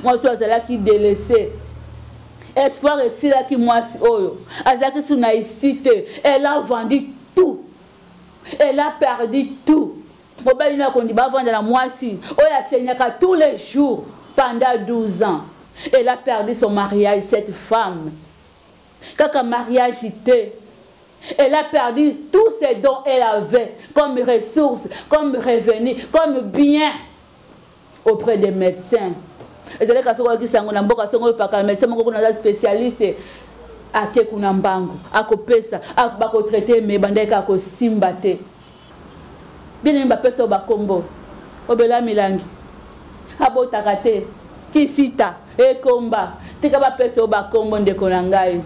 Mwasi oyo azalaki délaissé. Espoir esilaki mwasi oyo. Azalaki su na issue te. Elle a vendu tout. Elle a perdu tout. Mobali na akondima avanda na mwasi oyo aseignaka tous les jours pendant 12 ans. Elle a perdu son mariage, cette femme. Kaka mariage te. Elle a perdu tout ce dont elle avait comme ressources, comme revenu, comme bien auprès des médecins. Ezalaki soki oyokisi yango na mboka songo oyopaka médecin moko kuna aza spécialiste ake kuna mbangu akopesa bakotraite me ebandaki kaka kosimba te. Bien aime bapesa yo bakombo obela milangi abotaka te kisita ekomba tika bapesa yo bakombo ndeko na ngai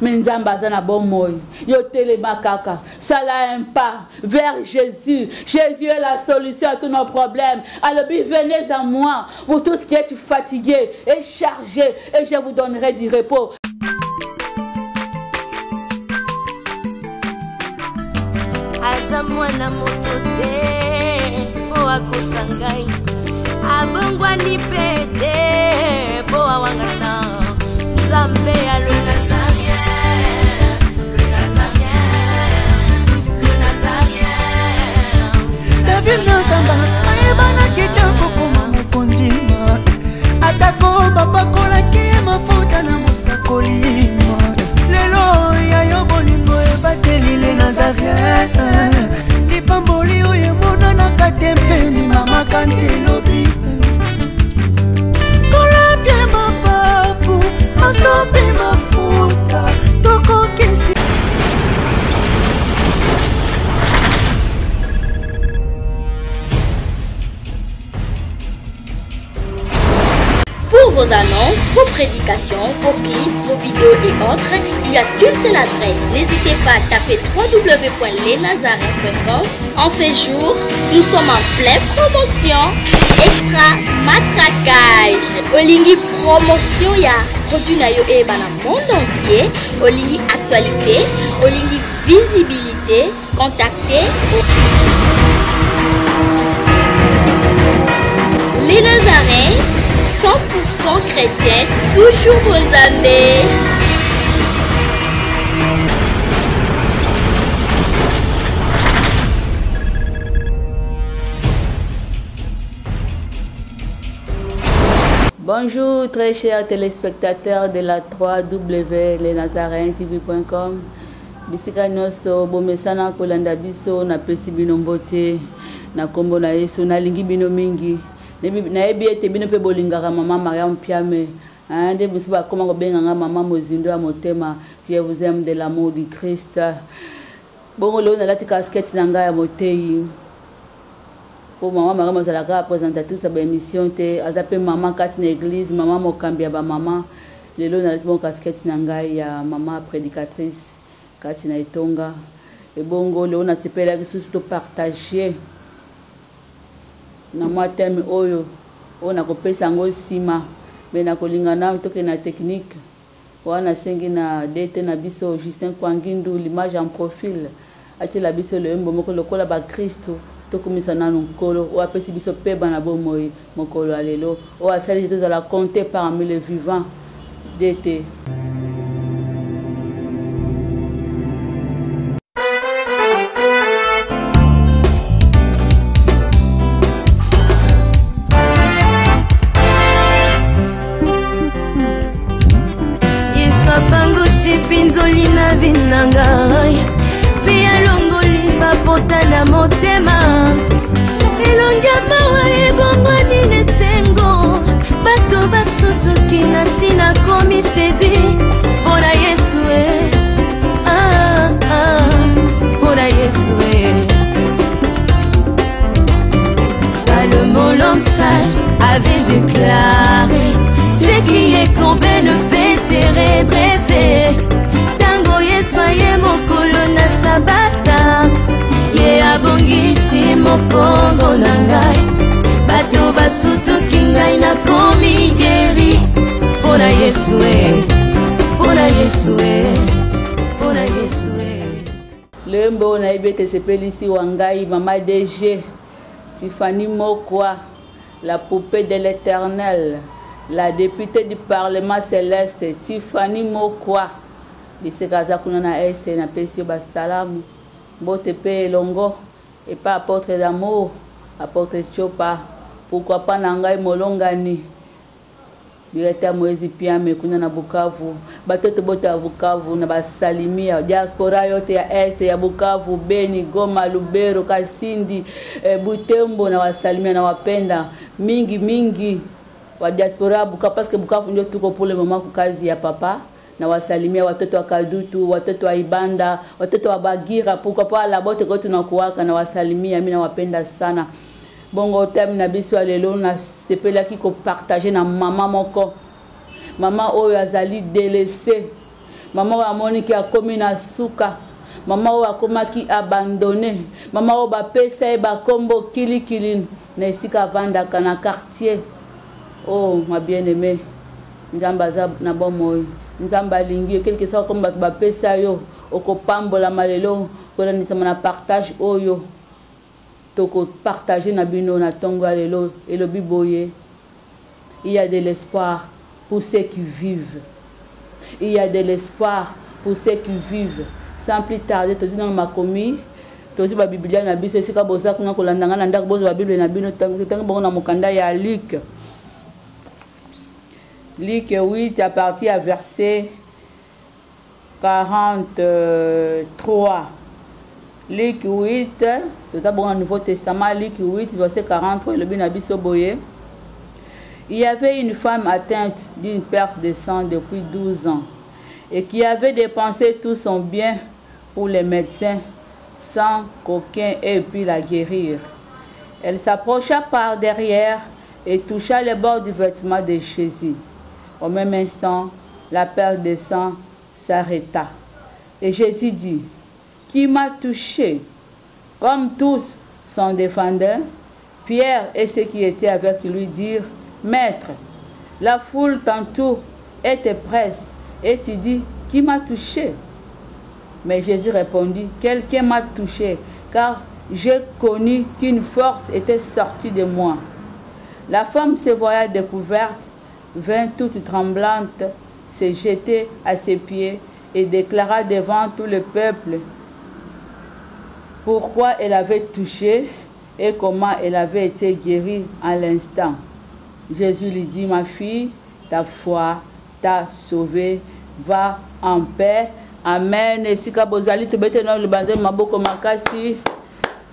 me nzambe aza na bomoi yo telema kaka sala un pas vers jésus. Jésus est la solution à tous nos problèmes. Alobi venez à moi vous tous qui êtes fatigués et chargés et je vous donnerai du repos. Aza mwana moto te po akosa ngai, abongwani mpe te po awangana nzambe ya le Nazarien, le Nazarien, le Nazarien. David Nazamba ayebanaki te kokoma mokonzi, atako bapakolaki ye mafuta na mosakoli. Lelo ya yo bolingo ebateli le Nazarien, lipamboli oyo emonanaka te mpe limamaka nte lobi. Kolapie mapapu masopi mafuta tokokisi. Pour vos annonces, vos prédications, vos clips, vos vidéos et autres, il n'y a qu'une seule adresse. N'hésitez pas à taper w w w point lesnazaréens point com. En ces jours, nous sommes en pleine promotion extra matraquage. Olingi promotion ya produit na yo eyeba na monde entier. Olingi actualité, olingi visibilité, contactez Les Nazaréens, 100% chrétiens, toujours vos amis. Bonjour très chers téléspectateurs de la 3W les Nazaréens T V point com. Bisika nyonso bomesana kolanda biso, napesi bino mbote na kombo na Yesu. Nalingi bino mingi. Nayebi ete bino mpe bolingaka mama Mariam Piame. Hein, nde biso bakoma kobenga nga mama mozindo ya motema. Je vous aime de l'amour du Christ. Bongo lelo nalati casquette na ngai ya moteyi. Po mama Mariam azalaka présentatrice ya ba émission te, aza pe mama kati na église, mama mokambi ya ba mama. Lelo nalati bongo casquette na ngai ya mama prédicatrice kati na etonga. Ebongo lelo nasepelaki susu to partager na mwa thème oyo, oyo nakopesa yango nsima, mais nakolinga nanu tokende na technique. Wana nasengi na DT na biso Justin Kwangindu, l'image en profil, atiela biso loyembo moko lokola ba Kristo. Tokumisa nanu Nkolo oyo apesi biso peba na bomoi mokolo ya lelo, oyo asali ete tozala compté parmi les vivants. DT. Yesu apangusi mpinzoli na vi na ngai, mpe alongoli bapota na motema. Elongi ya mawa ebongwani na esengo, bato basusuki na ntina komi séduit mpo na Yesu e. Ah, ah, mpo na Yesu e. Salomon l'homme sage avait déclaré, ce qui est courbé ne peut se redresser. Tango Yesu aye mokolo na sabata, ye abongisi mokongo na ngai. Bato basutuki ngai nakomi guéri mpo na Yesu e, mpo na Yesu e, mpo na Yesu e. Lembo oyo nayebi ete esepelisi wa ngai mama DG Tiffany Mokwa, la poupée de l'éternel. La députée du Parlement céleste Tiffany Mokwa bisika aza kuna na Est, napesi yo basalamu, mbote mpe elongo epa apôtre d'amour, apôtre Chopa, pourquoi pas na ngai molongani Directeur Moezi Piame kuna na Bukavu, batoto bote ya Bukavu na basalimia diaspora yote ya Est ya Bukavu, Beni, Goma, Lubero, Kasindi, eh, Butembo na wasalimia na wapenda mingi mingi wa diaspora ya Bukavu, parce que Bukavu ndio tuko pour le moment kukazi ya papa na wasalimia watoto wa Kadutu, watoto wa Ibanda, watoto wa Bagira, pourquoi pas la bote kwa tunakuwaka na wasalimia, mimi nawapenda sana. Bongo thème na biso ya lelo nasepelaki kopartage na mama moko, mama oyo azali délaissé, mama oyo amoniki akomi na suka, mama oyo akomaki abandonné, mama oyo bapesa ye bakombo kilikili na esika avandaka na quartier. Oh ma bien-aimée, Nzambe aza na bomoi, Nzambe alingi yo, quelque soit comme bato bapesa yo, okopambolama lelo kolandisama na partage oyo tokopartage na bino na ntongo ya lelo. Elobi boye: il y a de l'espoir pour ceux qui vivent, il y a de l'espoir pour ceux qui vivent. Sans plus tarder, tozwi nano makomi, tozwi babiblia na biso esika boza kuna kolanda ngai na ndako, bozwa babible na bino. Totangi bongo na mokanda ya Luc, Luc 8 à partir ya verset 43. Luc 8, toza bongo na Nouveau Testament, Luc 8 verset 43, elobi na biso boye: il y avait une femme atteinte d'une perte de sang depuis 12 ans et qui avait dépensé tout son bien pour les médecins sans qu'aucun ait pu la guérir. Elle s'approcha par derrière et toucha le bord du vêtement de Jésus. Au même instant, la perte de sang s'arrêta. Et Jésus dit: qui m'a touché? Comme tous s'en défendaient, Pierre et ceux qui étaient avec lui dirent: Maître, la foule t'entoure et te presse, et tu dis: qui m'a touché? Mais Jésus répondit: quelqu'un m'a touché, car j'ai connu qu'une force était sortie de moi. La femme se voyant découverte, vint toute tremblante se jeter à ses pieds et déclara devant tout le peuple pourquoi elle avait touché et comment elle avait été guérie à l'instant. Jésus lui dit: ma fille, ta foi t'a sauvée, va en paix. Amen. Esika bozali, tobeteli na libanze maboko makasi,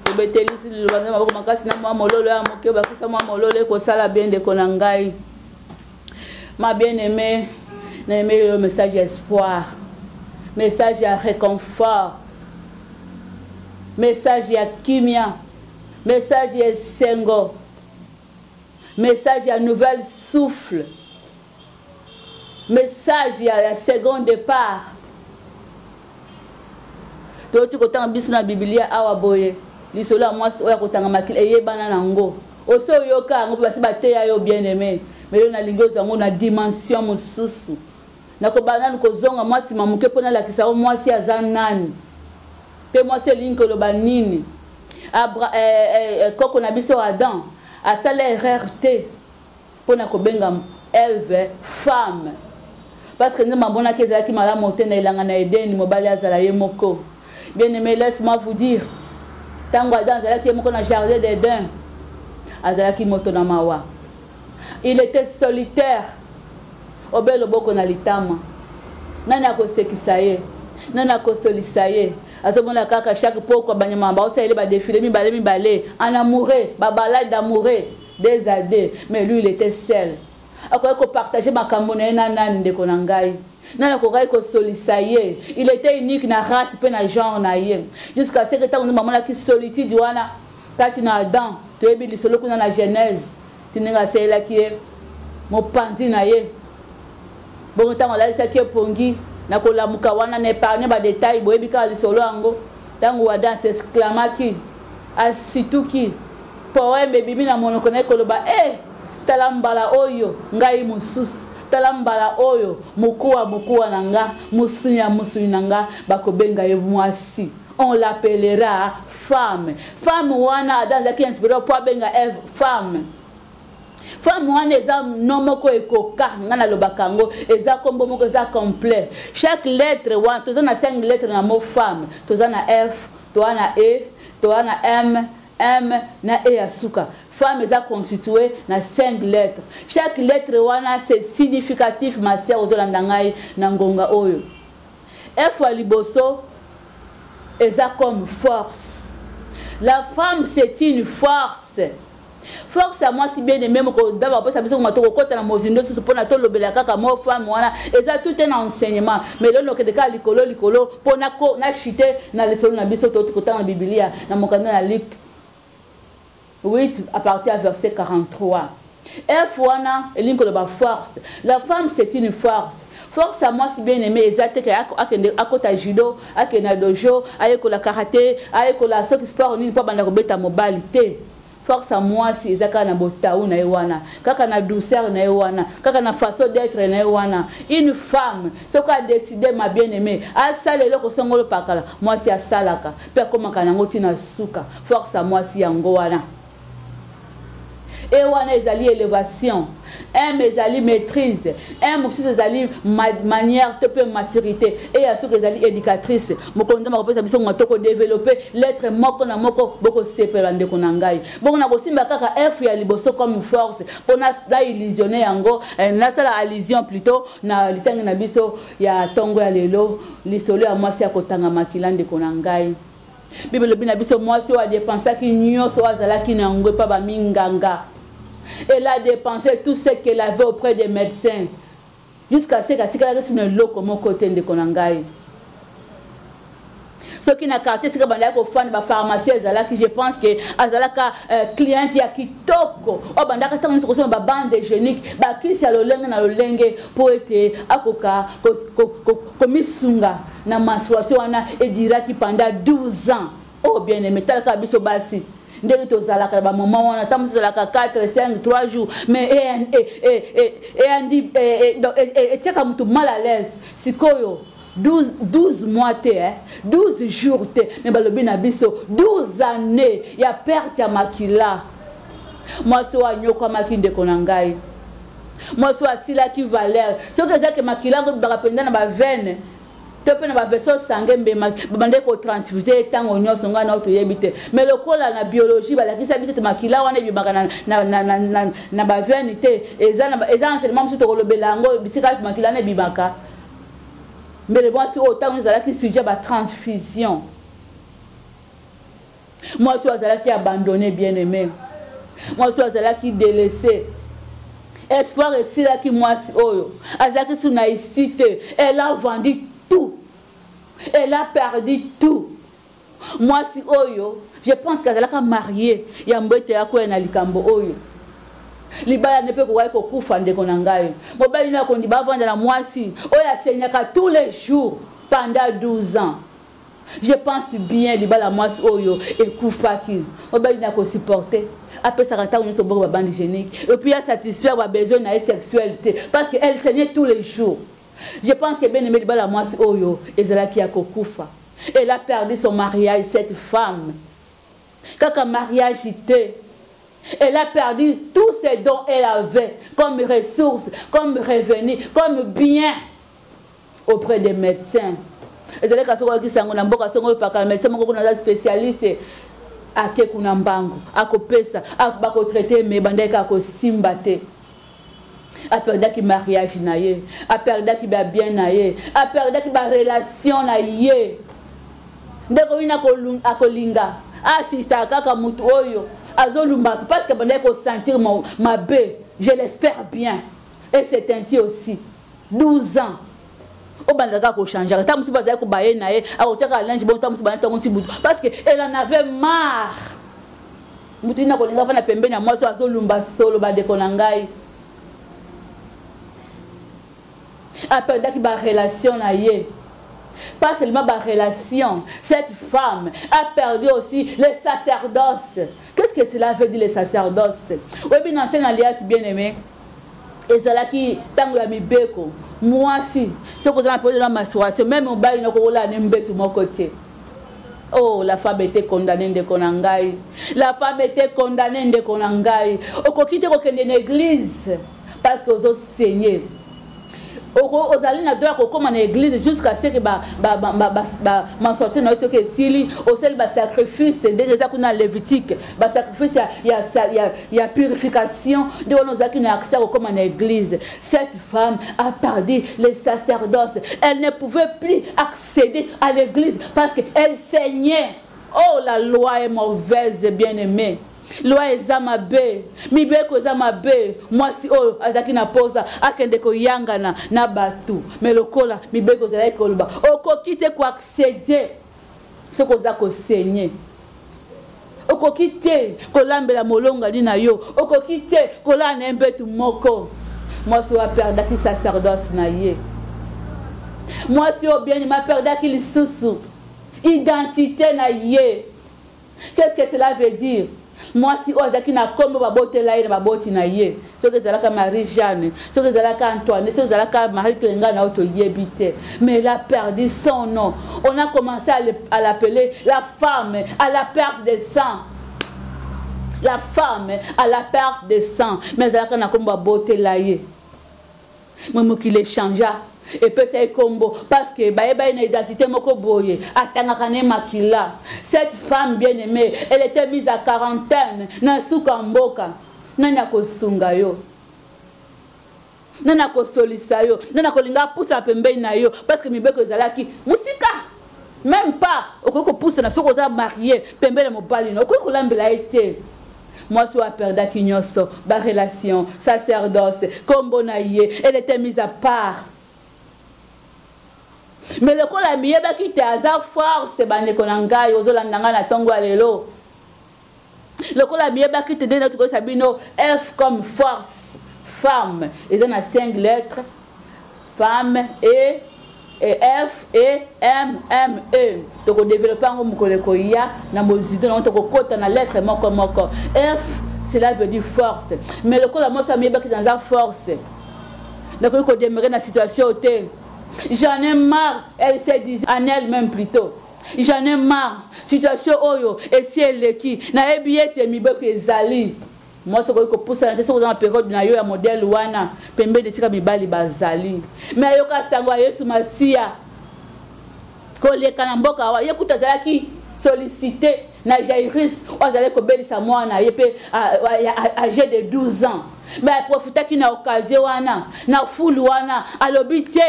tobeteli libanze maboko makasi na mwa mololo ya moke, bakisa mwa mololo ekosala bien. Ndeko na ngai, ma bien-aimée, nayebi lelo message ya espoir, message ya réconfort, message ya kimia, message ya esengo, message ya nouvelle souffle, message ya second départ. Toti kotanga biso na Biblia awa boye, lisolo ya mwasi oyo akotanga makili eyebana nango, osi oyoka yango mpe basi bateya yo, bien aimé. Mais yo nalingi ozwa yango na dimension mosusu. Nakobanda nanu kozonga mwa nsima moke mpo nalakisa yo mwasi aza nani mpe mwasi elingi koloba nini. Abra, eh, eh, koko na biso Adam asala erreur te mpo na kobenga Eve femme, parce que Nzambe amonaki ezalaki malamu te na elanga na Edeni mobali azala ye moko. Bien aimé, laisse-moi vous dire, ntango Adam azalaki ye moko na jardin d'Eden, azalaki moto na mawa, il était solitaire, obe loboko na litama, nani akosekisa ye, nani akosolisa ye? Azomona kaka chaque pokwa banyama baosaleli badéfilé mibale mibale en amoureux, babalade d'amoureux deux à deux, mais lui, il était seul. Akoki kopartage makambo na ye na nani? Ndeko na ngai, nani akokaki kosolisa ye? Il était unique na race mpe na genre na ye, jusqu'à ce que ntango nde bamonaki solitude wana kati na Adam, toyebi lisolo kuna na Genèse ti ndenge asalelaki ye mopanzi na ye. Bongo ntango alalisaki ye pongi na kolamuka wana, na épargne badétail, boyebi kaka lisolo yango. Ntango Adam s'exclamaki, asituki, poème ebimi na monoko na ye koloba: e tala mbala oyo ngai mosusu, tala mbala oyo mokuwa mokuwa na nga, mosuni ya mosuni na nga, bakobenga ye mwasi, on l'appellera femme. Femme wana, Adam azalaki inspiré mpo abenga Eve femme. Femme wana eza nom moko ekoka, nga nalobaka yango, eza kombo moko eza complet. Chaque lettre wana, toza na 5 lettres na mot femme. Toza na F, toza na E, toza na M, M na E ya suka. Femme eza constituée na 5 lettres. Chaque lettre wana c'est significatif, ma sœur, ozolanda ngai na ngonga oyo. F ya liboso eza comme force. La femme c'est une force. Force ya mwasi bien aimé, moko nzambe akopesa biso ngonga tokokota na mozindo susu mpona tolobela kaka mo femme wana, eza tout un enseignement. Mais lelo nokende kaka likolo likolo mpo na chute na lisolo na biso toti kotanga na Biblia na mokanda na Luc 8 à partir ya verset 43. F wana elingi koloba force. La femme c'est une force. Force ya mwasi bien aimé eza te ke akende akota judo, akende na dojo, ayekola karate, ayekola soki sport nini mpo abanda kobeta mobali te. Force ya mwasi eza kaka na botau na ye wana, kaka na douceur na ye wana, kaka na façon d'être na ye wana. Une femme soki a décider, ma bien aimée, asala eloko songolo pakala, mwasi asalaka mpe akomaka nango ntina suka. Force ya mwasi yango wana. E wana ezali élévation, M ezali maîtrise, M mosusu ezali manière to mpe maturité, e ya soki ezali éducatrice. Mokonzi Nzambe akopesa biso ngonga tokodévelopper lettre moko na moko, bokosepela ndeko na ngai. Bongo na kosimba kaka F ya liboso comme force mpo na illusionne yango, nasala allusion plutôt na litangi na biso ya ntongo ya lelo, lisolo ya mwasi ya kotanga makila. Ndeko na ngai, Bible elobi na biso mwasi oyo adépensaki nyonso oyo azalaki na yango epa baminganga. Elle a dépensé tout ce qu'elle avait auprès des médecins jusqu'à ce qu'atikalaki sino eloko moko te. Ndeko na ngai, soki na quartier esika bandaki kofanda bapharmacie ezalaki, je pense que azalaka cliente ya kitoko oyo bandaka ntango nyonso kosomba babande hygiénique, bakisi ya lolenge na lolenge mpo ete akoka komisunga na menstruation wana eduraki pendant 12 ans. Oh bien aimé, talaka biso basi ndenge tozalaka na bamoma wana, ntango mosusu ezalaka 4, 5, 3 jours, mais eyandi etiaka motu mal à l'aise. Sikoyo 12 mois te, eh? 12 jours te, mais balobi na biso 12 années ya perte ya makila. Mwasi oyo anyokwamaki, ndeko na ngai, mwasi oyo asilaki valeur. Soki ezalaki makila yango ebibaka mpenza na baveine to mpe na bavaisseau sanguin, mbema babandaki kotransfuse ntango nyonso, ngai na oyo toyebi te. Mais lokola na biologie balakisa biso te makila wana ebimaka na baveine te, eza enseignement mosusu tokolobela yango, bisika makila wana ebimaka, mbele mwasi oyo ntango ezalaki sujet batransfusion. Mwasi oyo azalaki abandonné, bien aimé, mwasi oyo azalaki délaissé, espoir esilaki. Mwasi oyo azalaki su na isi te. Elle a vendu tout, elle a perdu tout. Mwasi oyo, je pense qu'azalaka marié yambo ete akwea na likambo oyo, libala ne mpe kokaki kokufa. Ndeko na ngai, mobali no akondi bavanda na mwasi oyo asaignaka tous les jours pendant 12 ans? Je pense bien libala mwasi oyo ekufaki. Mobali na kosupporte apesaka ntango nyonso bongo babande hygiénique et puis asatisfaire babesoin na ye sexuel te, parce que elle saignait tous les jours. Je pense que, bien aimé, libala mwasi oyo ezalaki ya kokufa. Elle a perdu son mariage, cette femme. Kaka mariage te, elle a perdu tout ce dont elle avait comme ressources, comme revenu, comme bien auprès des médecins. Ezalaki soki oyokisa yango na mboka songo oyopaka médecin moko kuna aza spécialiste, ake kuna mbango akopesa, bakotraite, me bandaki kaka kosimba te. Aperdaki mariage na ye, aperdaki babien na ye, aperdaki barelation na ye. Ndeko wina akolinga asistaka kaka motu oyo azolumba parce que bandaki kosentir mabe, je l'espère bien. Et c'est ainsi aussi, 12 ans obandaka kaka kochangeaka. Ntango mosusu bazali kobaye na ye, akotiaka linge bongo, ntango mosusu bana ntango nti butu, parce que elle en avait marre. Mutu nini akolinga fana pembeni ya mwasi oyo azolumba solo? Bandeko na ngai, aperdaki barelation na ye. Pas seulement barelation, cette femme a perdu aussi le sacerdoce. Qu'est-ce que cela veut dire, le sacerdoce? Oyebi, na ancienne alliance, bien aimé, ezalaki ntango ya mibeko, mwasi soki oza na période ya menstruation, même mobali nakokolala ne mbetu moko te. Oh, la femme était condamnée ndeko na ngai. La femme était condamnée ndeko na ngai. Okoki te kokende na église parce que ozo saigner. Ozali na droit ya kokóma na église jusqu'à ce que menstruation na yo soki esili, osali basacrifice ndenge eza kuna Lévitique, basacrifice ya purification, nde wana ozalaki na accès ya kokóma na église. Cette femme a perdu le sacerdoce, elle ne pouvait plus accéder à l'église parce qu'elle saignait. Oh, la loi est mauvaise, bien-aimée. Loi eza mabe, mibeko eza mabe. Mwasi oyo azalaki na posa akende koyangana na bato, me lokola mibeko ezalaki koloba okoki te koaccéder soki oza kosenye, okoki te kolambela molongani na yo, okoki te kolala na ye mbetu moko. Mwasi oyo aperdaki sacerdoce na ye. Mwasi oyo bien aperdaki lisusu identité na ye. Qu'est-ce que cela veut dire? Mwasi oyo azalaki na nkombo babotela ye na baboti na ye, soki ezalaka Marie Jeanne, soki ezalaka Antoine, soki ezalaka Marie Clenga na oyo toyebi te, mais elle a perdu son nom. On a commencé à l'appeler la femme à la perte de sang, la femme à la perte de sang. Mais ezalaka na nkombo babotela ye. Me mokili echangea, epesa ye nkombo parce que bayeba ye na identité moko boye, atangaka ne makila. Cette femme bien aimée, elle était mise à quarantaine na suka mboka. Nani akosunga yo? Nani akosolisa yo? Nani akolinga apusa pembeni na yo? Parce que mibeko ezalaki mosika, même pas okoki kopusana soki oza marie pembeni ya mobali na, okoki kolambela ye te. Mwasi oyo aperdaki nyonso, barelation, sacerdoce, nkombo na ye, elle était mise à part. Mais lokola miyebaki te aza force, bandeko na ngai, ozolanda ngai na ntongo ya lelo, lokola miyebaki te, nde nati bino F comme force. Femme eza na 5 lettres, femme e e F E M M E. Tokodévelopper yango mokolo ekoya na mozindo nango, tokokota na lettre moko moko. F, cela veut dire force. Mais lokola mwasi amiyebaki naza force, nakoki kodemeurer na situation te, j'en ai marre, elle s'est dit en elle-même plutôt, j'en ai marre, situation oyo esi eleki, nayebi ete mibeko ezali. Mwasi okoki kopusana te soki oza na période na yo ya modèle wana pembeni esika mibali bazali. Me ayoka sango ya Yesu Masiya koleka na mboka awa. Ye kuta azalaki sollicité na Jairus oyo azalaki kobelisa mwana ye mpe âgé de 12 ans. Me aprofitaki na occasion wana, na fulu wana, alobi te: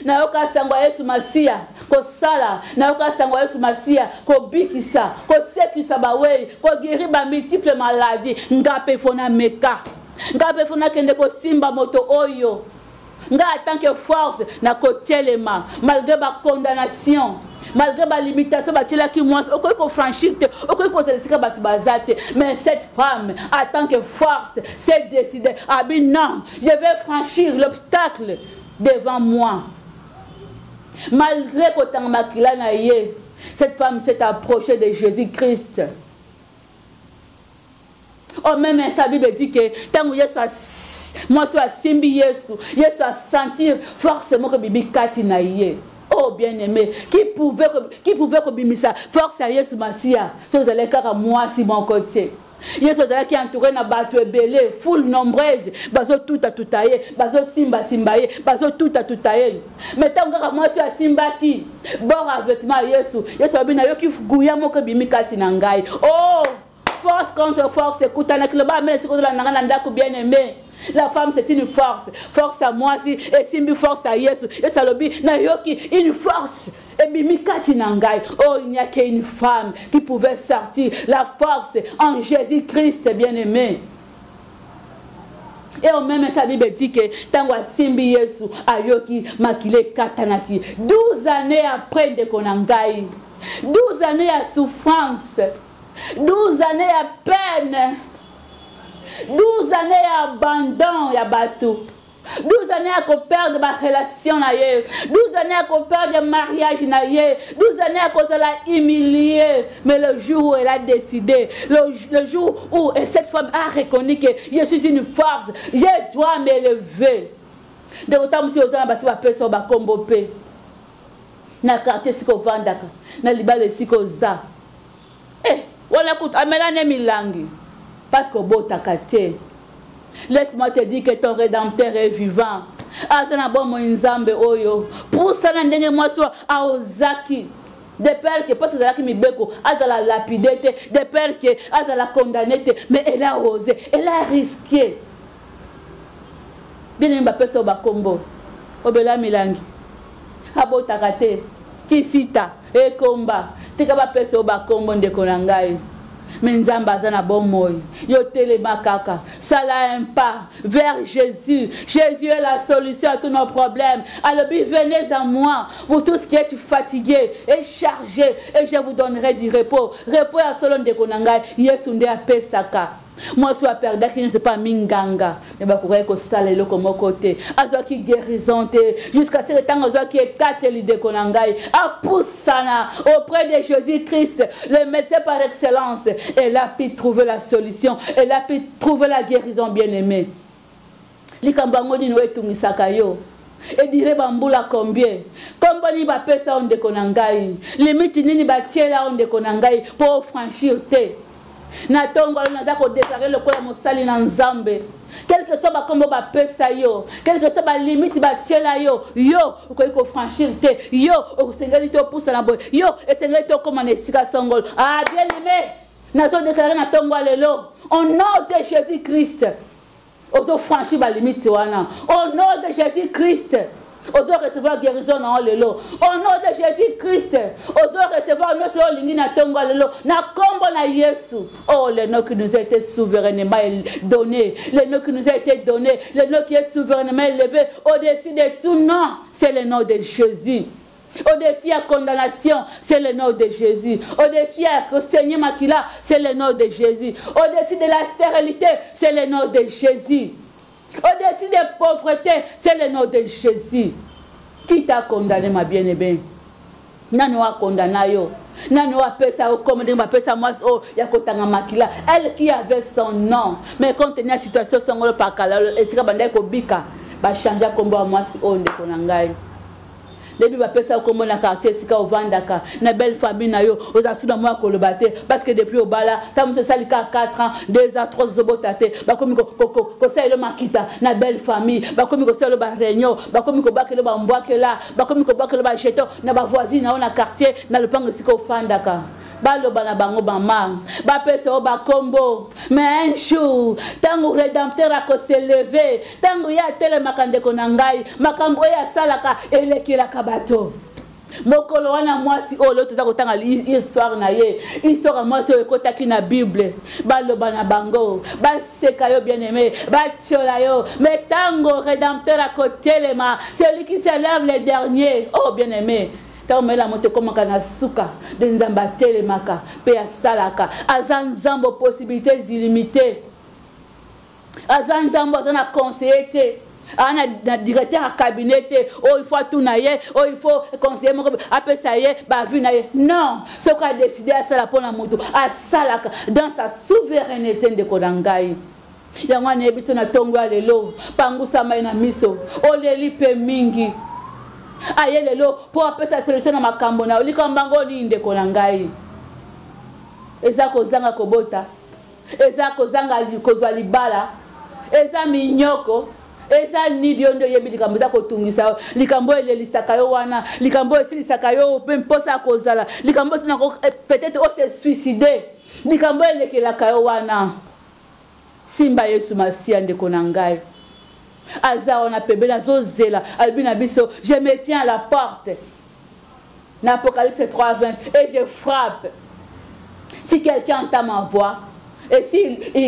nayoka sango ya Yesu Masiya kosala, nayoka sango ya Yesu Masiya kobikisa, kosekisa bawei, koguérir bamultiple maladie. Nga mpe fo nameka, nga mpe fo nakende kosimba moto oyo. Nga en tant que force nakotelema malgré bacondamnation, malgré balimitation batielaki mwasi, okoki kofranchir te, okoki kozala esika bato baza te. Mais cette femme, en tant que force, s'est décidé, abi: non, je vais franchir l'obstacle devant moi. Malgré kotanga makila na ye, cette femme s'est approchée de Jésus-Christ. Oh, même sa Bible dit que ntango Yesu, mwasi oyo asimbi Yesu, Yesu asentir force moko ebibi kati na ye. Oh bien-aimé, qui pouvait kobimisa force ya Yesu Masiya soki ezalaki kaka mwasi moko te? Yesu azalaki entouré na bato ebele, foule nombreuse, bazotutatuta ye, bazosimbasimba ye, bazotutatuta ye. Mais ntango kaka mwasi oyo asimbaki bord ya vêtement ya Yesu, Yesu alobi: nayoki nguya moko ebimi kati na ngai. Oh, force contre force ekutanaki. Loba amen esika ozolanda ngai na ndako. Bien aimé, la femme, c'est une force. Force ya mwasi esimbi force ya Yesu. Yesu alobi: nayoki une force ebimi kati na ngai. Oh, il n'y a qu'une femme qui pouvait sortir la force en Jésus-Christ, bien aimé. Et au même instant, Bible dit que ntango asimbi Yesu, ayoki makila ekatanaki. 12 années après, ndeko na ngai, 12 années ya souffrance, 12 années ya peine, 12 années ya abandon ya bato, 12 années ya koperdre barelation na ye, 12 années ya koperdre mariage na ye, 12 années ya kozala humilié. Mais le jour où elle a décidé, le jour où cette femme a reconnu que je suis une force, je dois m'élever. Ndeko, ntango mosusu oza na basi bapesa yo bakombo mpe na quartier esika ovandaka, na libala esika oza. Wana kutu amela ne milangi parce que obotaka te. Laisse-moi te dire que ton rédempteur est vivant. Aza na bomoi Nzambe oyo. Pusana ndenge mwasi oyo aozaki. De peur que parce ezalaki mibeko azala lapide te, de peur que azala condamné te, mais elle a osé, elle a risqué. Bien aimé bapesa oyo bakombo. Obela milangi. Abotaka te. Kisita, ekomba. Tika bapesa oyo bakombo ndeko na ngai. Mais Nzambe aza na bomoi. Yo telema kaka. Sala un pas vers Jésus. Jésus est la solution à tous nos problèmes. Alobi, venez à moi, vous tous qui êtes fatigués et chargés, et je vous donnerai du repos. Repos ya solo ndeko na ngai, Yesu nde apesaka. Mwasi oyo aperdaki nyonso epai minganga, me bakokaki kosala eloko moko te. Azwaki guérison te jusqu'à ce que ntango azwaki ekateli ndeko na ngai apusana auprès de Jésus-Christ, le médecin par excellence. Elle a pu trouver la solution, elle a pu trouver la guérison, bien-aimé. Likambo yango nini oyo etungisaka yo? Edire bambula combien? Kombo nini bapesa yo ndeko na ngai? Limite nini batiela yo ndeko na ngai mpo ofranchir te? Na ntongo alo naza kodeklare lokola mosali na Nzambe, quelque soit bakombo bapesa yo, quelque soit balimite batiela yo, yo okoki kofranchir te, yo osengeli te opusana boye, yo esengeli te okóma na esika songolo. Ah, bien aimé, nazo deklare na ntongo ya lelo au nom de Jésus Christ, ozo franchir balimite wana au nom de Jésus Christ. Ozo recevoir guérison na yo lelo au nom de Jésus Christ. Ozo recevoir nyonso oyo olingi na ntongo ya lelo na nkombo na Yesu. Oh, le nom qui nous a été souverainement donné, le nom qui nous a été donné, le nom qui est souverainement élevé au-dessus de tout nom, c'est le nom de Jésus. Au-dessus ya condamnation, c'est le nom de Jésus. Au-dessus ya kosenye makila, c'est le nom de Jésus. Au-dessus de la stérilité, c'est le nom de Jésus. Au-dessus de pauvreté, c'est le nom de Jésus. Qui t'a condamné, ma bien-aimée? Nani wa condamné yo? Nani wa pesa yo comme ndenge bapesa mwasi oyo ya kotanga makila? Elle qui avait son nom, mais compte tenu ya situation songolo pakala esika bandaki kobika, bachange kombo ya mwasi oyo ndeko na ngai. Debi bapesa yo kombo na quartier esika ovandaka na belle famille na yo, oza su na mwa koloba te parce que depuis obala ntango mosusu esali kaka 4 ans, 2 ans, 3 ozobota te, bakomi kosalela makita na belle famille, bakomi kosalela ba réunion, bakomi kobakela bambwakela, bakomi kobakela ba jeton na ba voisine na yo na quartier na lopango esika ofandaka. Baloba na bango mama, bapesa yo bakombo, mais un jour ntango rédempteur akoselever, ntango ye atelemaka ndeko na ngai, makambo oyo asalaka elekelaka bato. Mokolo wana mwasi oyo lelo toza kotanga histoire na ye, histoire ya mwasi oyo ekotaki na Bible, baloba na bango, baseka yo bien-aimé, batiola yo, mais ntango rédempteur akotelema, celui qui se lève le dernier, oh bien-aimé, ntango mayele ya moto ekomaka na suka, nde Nzambe atelemaka mpe asalaka. Aza Nzambe possibilités illimitées, aza Nzambe aza na conseiller te, aza na directeur ya cabinet te oyo il faut atuna ye, oyo il faut conseiller moko apesa ye bavu na ye. Non, soki adeside asala mpona moto, asalaka dans sa souveraineté ndeko na ngai. Yango wana yebi biso na ntongo ya lelo, pangusama ye na miso, oleli mpe mingi, aye lelo mpo apesa solution na makambo na yo. Likambo yango nini ndeko na ngai? Eza kozanga kobota, eza kozanga kozwa libala, eza minyoko, eza nini? Yo nde oyebi likambo eza kotungisa yo, likambo oyo elelisaka yo wana, likambo oyo esilisaka yo mpe mposa ya kozala, likambo oyo etinaka peut-être ose suicider, likambo oyo elekelaka yo wana. Simba Yesu Masiya ndeko na ngai, aza wana pembeni, azozela, alobi na biso, je me tiens à la porte na Apocalypse 3:20 et je frappe. Si quelqu'un entend ma voix et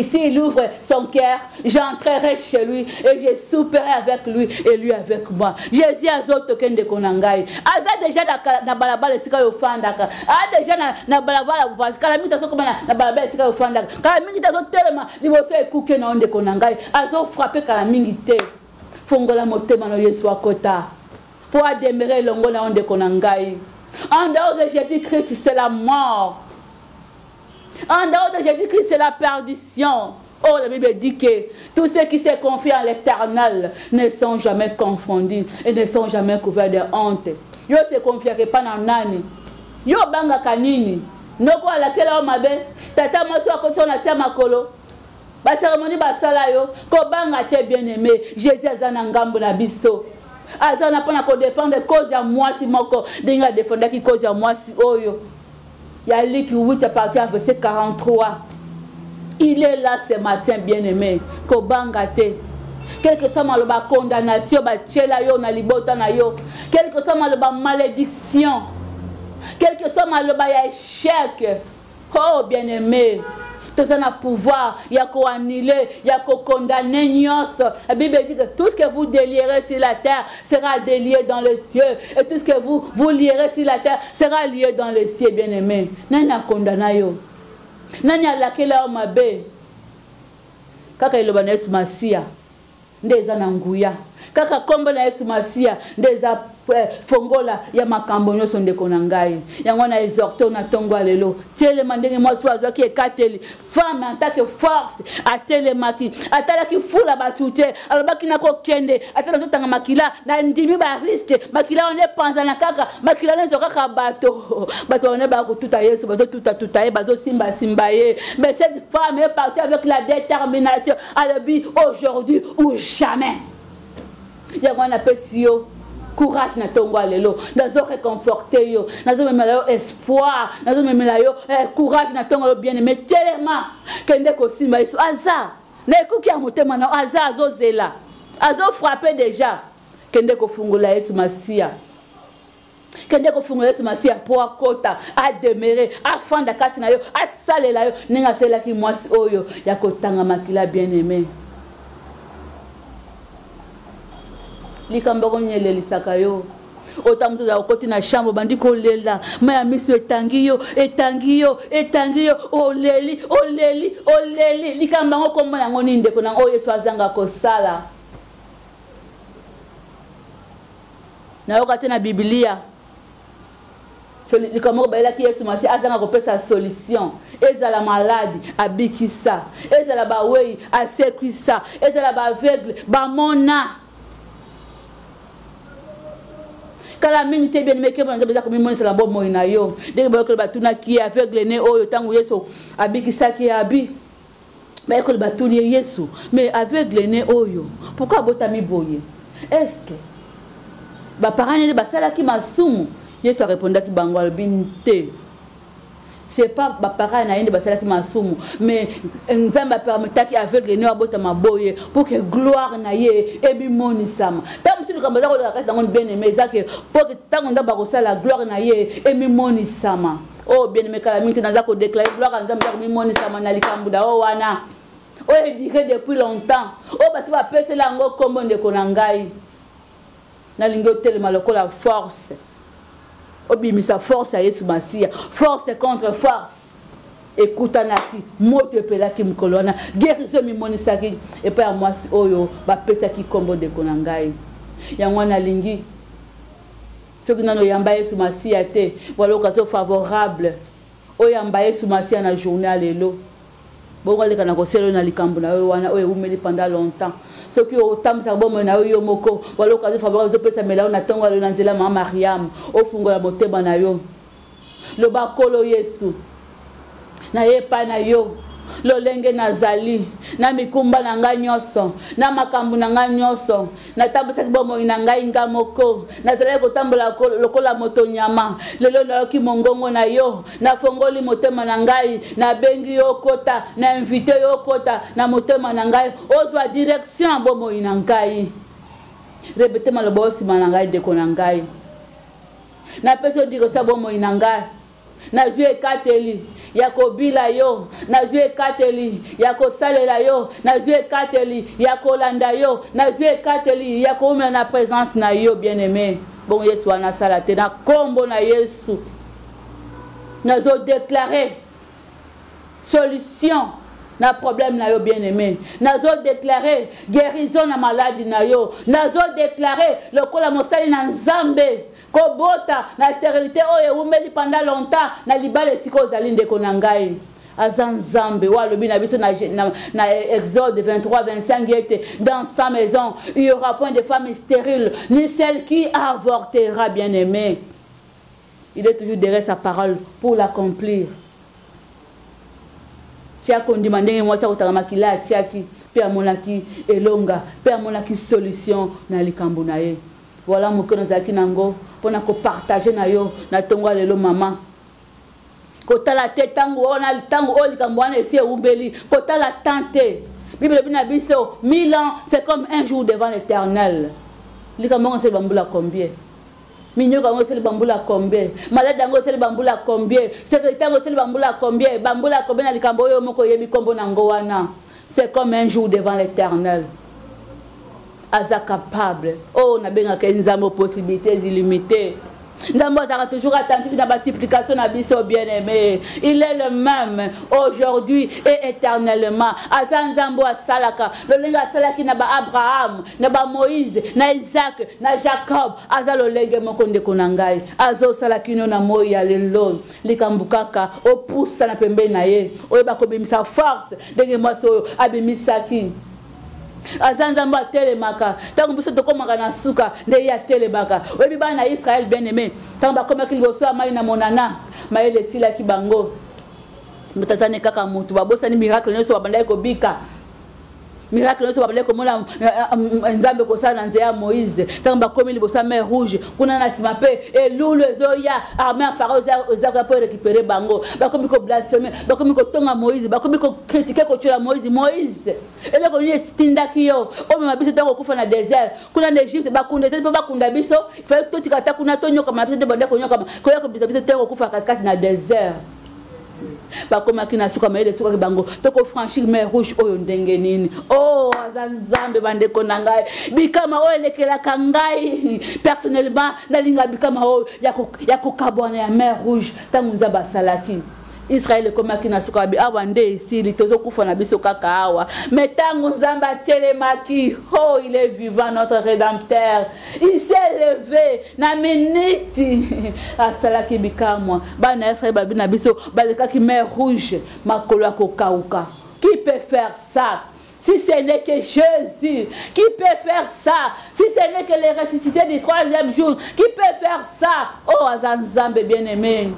s'il ouvre son cœur, j'entrerai chez lui et je souperai avec lui et lui avec moi. Jésus azotoke ndeko na ngai, aza déjà na balabala esika yo ofandaka, aza déjà na balabala voisin, kala mingi azokoma na balabala esika yo ofandaka, kala mingi te azotelema liboso ya ekuke na yo ndeko na ngai, azofrape kala mingi te. Fongola motema na Yesu akota po ademere elongo na yo ndeko na ngai. En dehors de Jésus-Christ, c'est la mort. En dehors de Jésus-Christ, c'est la perdition. Oh, la Bible dit que tous ceux qui se confient en l'Éternel ne sont jamais confondus et ne sont jamais couverts de honte. Yo se confiake pa na nani? Yo bangaka nini? Noko alakela yo mabe, tata mwasi akotisa na se ya makolo. Ba cérémonie basala yo, kobanga te bien-aimé, Jésus aza na ngambo na biso. Aza na mpona kodefendre cause ya mwasi moko ndenge adefendaki cause ya mwasi oyo ya Luc 8 à partir ya verset 43. Il est là ce matin bien-aimé, kobanga te. Quel que soit maloba condamnation batiela yo na libota na yo, quel que soit maloba malédiction, quel que soit maloba ya échec, oh bien-aimé, toza na pouvoir ya koannule, ya kokondamne nyonso. La Bible dit que tout ce que vous délierez sur la terre sera délié dans les cieux, et tout ce que vous, vous lierez sur la terre sera lié dans les cieux. Bien-aimé, nani akondana yo? Nani alakela yo mabe? Kaka eloba na Yesu Masiya nde eza na nguya, kaka kombo na Yesu Masiya nde eza fongola ya makambo nyonso. Ndeko na ngai, yango na exhorte na ntongo ya lelo, telema ndenge mwasi oyo azwaki ekateli. Femme en tant que force atelemaki, atalaki fula bato te, alobaki nakokende ata nazotanga makila, nandimi ba risque, makila wana epanzana kaka, makila wana ezwa kaka bato, bato wana bakotuta Yesu, bazotutatuta ye, bazosimbasimba ye. Mais cette femme est partie avec la détermination, alobi aujourd'hui ou jamais. Yango wana napesi yo courage na ntongo ya lelo, nazo réconforte yo, nazomemela yo espoir, nazomemela yo courage na ntongo ya lelo. Bien aimé, telema, kende kosimba Yesu. Aza na ekuki ya motema na aza, azozela, azofrappe déjà. Kende kofungola Yesu Masiya, kende kofungola Yesu Masiya mpo akota, ademere, afanda kati na yo, asalela yo ndenge asalelaki mwasi oyo ya kotanga makila. Bien aimé, likambo yango nyelelisaka yo, ota mosusu ozala okoti na chambre, obandi kolela, mai ya miso etangi yo, etangi yo, etangi yo, oleli, oleli, oleli. Likambo yango kombo yango nini, ndeko na oyo Yesu azanga kosala? Nayoka te na Biblia likambo moko bayelaki Yesu Masi azanga kopesa solution. Ezala maladi, abikisa; ezala bawei, asekwisa; ezala baaveugle, bamona. Kala mingi te, bien meke, Nzambe eza komimonisa na bomoi na yo. Ndenge bayekoli batunaki ye, aveugle ne oyo, ntango Yesu abikisaki ye, abi bayekoli batuni ye, Yesu, mais aveugle ne oyo, pourquoi abotami boye? Est-ce que baparent nene basalaki masumu? Yesu arépondaki bango, alobi te, c'est pas baparent na ye nde basalaki masumu, mais Nzambe apermetaki aveugle ne abotama boye pour que gloire na ye emimonisama. Ntango mosusu likambo eza koleka kati yango, bien aimé, eza ke po ke ntango Nzambe akosala, gloire na ye emimonisama. Oyo, bien aimé, kala mingi te, naza kodéclare gloire ya Nzambe eza komimonisama na likambo na oyo wana oyo edire depuis longtemps, oyo basi bapesela yango nkombo. Ndeko na ngai, nalingi otelema lokola force, obimisa force ya Yesu Masiya. Force contre force ekutanaki, moto epelaki mokolo wana, guérison emimonisaki epai ya mwasi oyo bapesaki nkombo. Ndeko na ngai, yango wana alingi, soki nano oyamba Yesu Masiya te, voilà occasion favorable oyamba Yesu Masiya na journée ya lelo. Bongo aleka na kosela oyo na likambo na yo wana oyo ewumeli pendant longtemps. Soki otambwisaka bomoi na yo yo moko, voilà occasion favorable ezopesamela yo na ntongo ya lelo na nzela mama Mariam. Ofungola motema na yo, loba: Kolo Yesu, naye epai na yo lolenge nazali, na mikumba na ngai nyonso, na makambo na ngai nyonso. Natambwisaki bomoi na ngai nga moko, nazalaki kotambola lokola moto nyama. Lelo nayoki mongongo na yo, nafongoli motema na ngai, nabengi yo okota, na invite yo okota na motema na ngai, ozwa direction ya bomoi na ngai. Répéter maloba oyo nsima na ngai. Ndeko na ngai, napesi yo direction ya bomoi na ngai. Nazwi ekateli ya kobila yo, nazwi ekateli ya kosalela yo, nazwi ekateli ya kolanda yo, nazwi ekateli ya koumela na présence na yo. Bien aimé, bongo Yesu wana asala te. Na nkombo na Yesu, nazodeklare solution na problème na yo. Bien aimé, nazodeklare guérison na maladi na yo. Nazodeklare lokola mosali na Nzambe, kobota na stérilité oyo ewumeli pendant longtemps na libala esika ozali. Ndeko na ngai, aza Nzambe oyo alobi na biso na Exode 23 25 ete dans sa maison il y aura point de femme stérile ni celle qui avortera. Bien aimé, il est toujours derrière sa parole pour l'accomplir. Tia kondima ndenge mwasi akotaka makila atiaki mpe amonaki elonga mpe amonaki solution na likambo na ye. Voilà moke nazalaki nango mpo na kopartage na yo na ntongo ya lelo mama. Kotala te ntango wana, ntango oyo likambo wana esi ewumeli, kotala temps te. Bible elobi na biso 1000 ans c'est comme un jour devant l'Éternel. Likambo yango esali bambula combien? Minyoko yango esali bambula combien? Maladi yango esali bambula combien? Sécurité yango esali bambula combien? Bambula combien na likambo oyo moko oyebi nkombo na yango wana? C'est comme un jour devant l'Éternel. Aza capable. Oh, nabengaka ye Nzambe possibilités illimitées. Nzambe azalaka toujours attentif na ba supplication na biso bien-aimé. Il est le même aujourd'hui et éternellement. Aza Nzambe oyo asalaka lolenge asalaki na ba Abraham, na ba Moïse, na Isaac, na Jacob. Aza lolenge moko ndeko na ngai. Azosala kino na moi ya lelo. Likambo kaka opusana pembeni na ye, oyeba kobimisa force ndenge mwasi oyo abimisaki. Aza Nzambe atelemaka ntango biso tokomaka na suka, nde ye atelemaka. Oyebi bana ya Israël bien-aimé, ntango bakomaki liboso ya mai na monana, mayele esilaki bango. Moto aza ne kaka moto, babosani miracle nyonso babandaki kobika, miracle nyonso babandaki komona Nzambe kosala na nzela ya Moïse. Ntango bakomi liboso ya mer rouge, kuna na nsima mpe elulu ezoya, armée ya Pharaon eza koya mpo erécupérer bango. Bakomi koblaspheme, bakomi kotonga Moïse, bakomi kokritike, kotyola Moïse. Moïse, eloko nini etindaki yo omema biso ntango okufa na désert kuna na Egypte? Bakunda ete mpo bakunda biso, fallait totika ata kuna tonyokama biso te, banda konyokama koya kobisa biso ntango okufa katikati na désert. Bakomaki na suka, mayele esukaki bango, tokofranchir mer rouge oyo ndenge nini? Oh, aza Nzambe bandeko na ngai. Bikama oyo elekelaka ngai personnellement, nalinga bikama oyo ya kokabwana ya mer rouge. Ntango Nzambe asalaki Israel ekomaki na suka, babi awa nde esili, tozokufa na biso kaka awa. Mais ntango Nzambe atelemaki, oh, il est vivant, notre rédempteur, il s'est levé na miniti, asalaki bikamwa. Bana ya Israel babi na biso balekaki mer rouge makolo ya kokauka. Qui peut faire ça si ce n'est que Jésus? Qui peut faire ça si ce n'est que le ressuscité du troisième jour? Qui peut faire ça? Oh, aza Nzambe bien-aimé.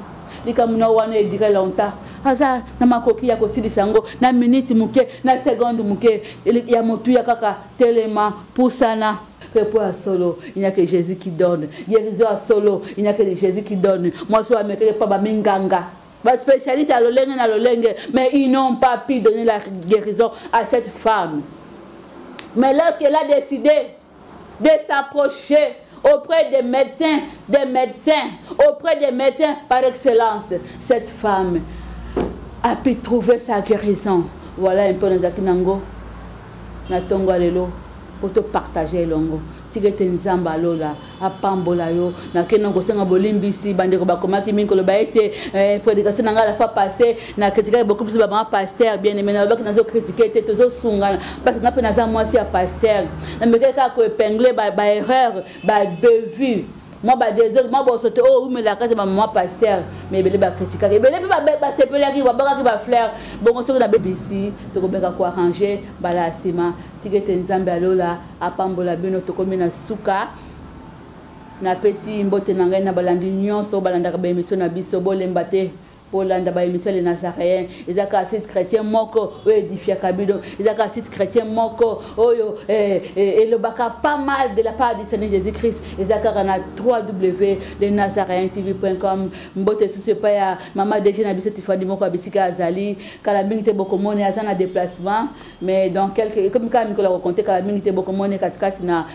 Likambo na wana edire longtemps, aza na makoki ya kosilisa yango na minute moke, na seconde moke ya motuya kaka. Telema, pusana. Repos ya solo, il n'y a que Jésus qui donne. Guérison ya solo, il n'y a que Jésus qui donne. Mwasi oyo amekaki epa baminganga, ba spécialiste ya lolenge na lolenge, mais ils n'ont pas pu donner la guérison à cette femme. Mais lorsqu'elle a décidé de s'approcher auprès des médecins, des médecins, auprès des médecins par excellence, cette femme a pu trouver sa guérison. Voilà un peu nazalaki nango na ntongo ya lelo po topartage elongo. Tika ete Nzambe alola apambola yo. Nakende kosenga bolimbisi bandeko bakomaki mingi koloba ete prédication na ngai la fois passée na critiquaki beaucoup plus bamama pasteur. Bien aimé, nalobaki nazocritique te, tozosungana, parce que nga mpe naza mwasi ya pasteur. Namekaki kaka koépingle baerreur, babevue, mwa badésordre, mwa boso te oyo oumelaka te bamama pasteur. Mais ebele bakritikaki, ebele mpe basepelaki, babakaki bafleur. Bongo soki nabebisi, tokomeka koarrange mbala ya nsima. Tika ete Nzambe alola apambola bino. Tokomi na suka. Napesi mbote na ngai na balandi nyonso oyo balandaka baémission na biso. Bolemba te bolanda baémission Le Nazaréen. Eza kaka site chrétien moko oyo édifiaka bino, eza kaka site chrétien moko oyo elobaka pas mal de la part du Seigneur Jésus Christ. Eza kaka na www.lenazaréentv.com. Mbote susu epai ya mama DG na biso Tifani moko ya bisika azali. Kala mingi te bokomoni, aza na déplacement, mais dans quelques, comme kaka mikolo ya kokonte, kala mingi te bokomoni katikati na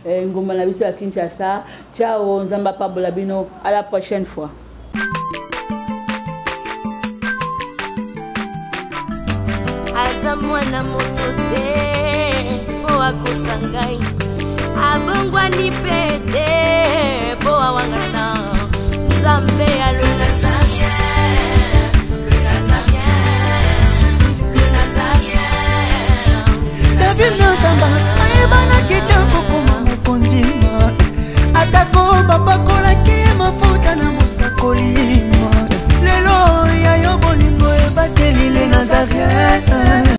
ngumba na biso ya Kinshasa. Ciao, Nzambe apabola bino, à la prochaine fois. Aza mwana moto te mpo akosa ngai, abongwani mpe te mpo awangana. Nzambe ya